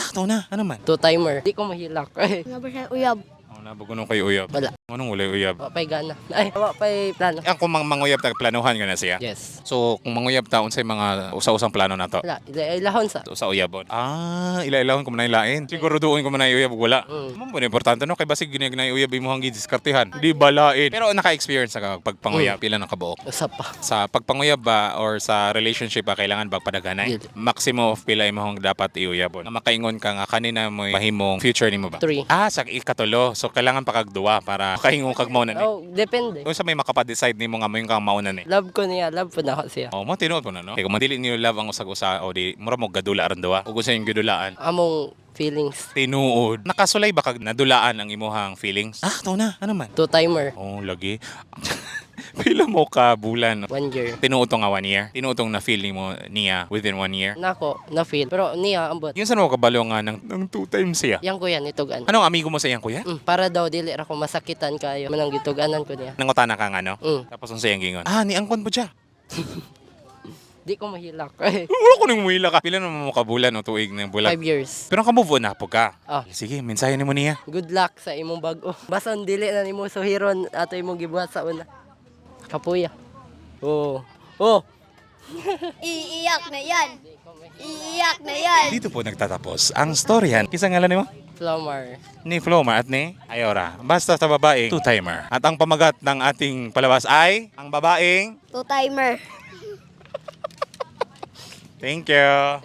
Ah, to na. Ano man? Two-timer. Di ko mahilak. Ay, Nga ba siya uyab? Oh, nabago kay uyab. Wala. Anong walay uyab? Wa pa'y gana. Ay, wa pa'y plano. Ang kung manguyab ta, planuhan ka na siya. Yes. So, kung manguyab ta, unsay mga usa-usang plano na to? Wala. Ila-ilahon sa. Sa uyabon. Ah, ila-ilahon ko man ilain. Siguro doon ko man uyab wala. Mo ba importante, no, kay basig gina uyab imong gidiskartehan. Di balain. Pero naka-experience na ka pagpanguyab, pila na kabuok? Usa pa. Sa pagpanguyab ba or sa relationship ba, kailangan ba padaghanay? Dili. Maximum of pila imong dapat iuyabon? Nga makaingon ka nga kanina mo mahimong future nimo ba? Three. Ah, sa ikatulo. So kailangan pa kag duwa para makaingon kag mao na ni. Oh, depende. Unsa may makapa-decide nimo nga moingon kang mao na ni? Love ko niya. Love po na ako siya. Oh, mo tinuod po na, no. Kay kung madili niyo love ang usag-usa o di mura mo gadula ran duwa. Ug unsa yung gidulaan? Among feelings. Tinuod. Nakasulay ba kag nadulaan ang imuhang feelings? Ah, to na. Ano man? Two-timer. Oh, lagi. Pila mo ka bulan? One year. Tinuod to nga one year? Tinuod tong na-feel nimo niya within one year? Nako, na-feel. Pero niya, ambot. Yung saan mo kabalo nga ng two times siya? Yang kuya, nitugan. Anong amigo mo sa iyang kuya? Para daw dili ra ko masakitan kayo. Manang gituganan ko niya. Nangutana ka nga, no? Mm. Tapos unsa iyang gingon? Ah, ni angkon po siya. Di ko mahilak. Ay, Wala ko nang muhila ka. Pila naman mo ka bulan o tuig ng bulan? 5 years. Pero ka-move on na po ka. Ah. Sige, mensahe nimo niya. Good luck sa imong bag-o. Basta dili na nimo suhiron ato imong gibuhat sa una. Kapuya. Oh. Oh. Iiyak na yan. Iiyak na yan. Dito po nagtatapos ang storyan. Kinsa ngalan nimo? Flomar. Ni Floma at ni Ayora. Basta sa babaeng two-timer. At ang pamagat ng ating palabas ay ang babaeng Two-timer. Thank you.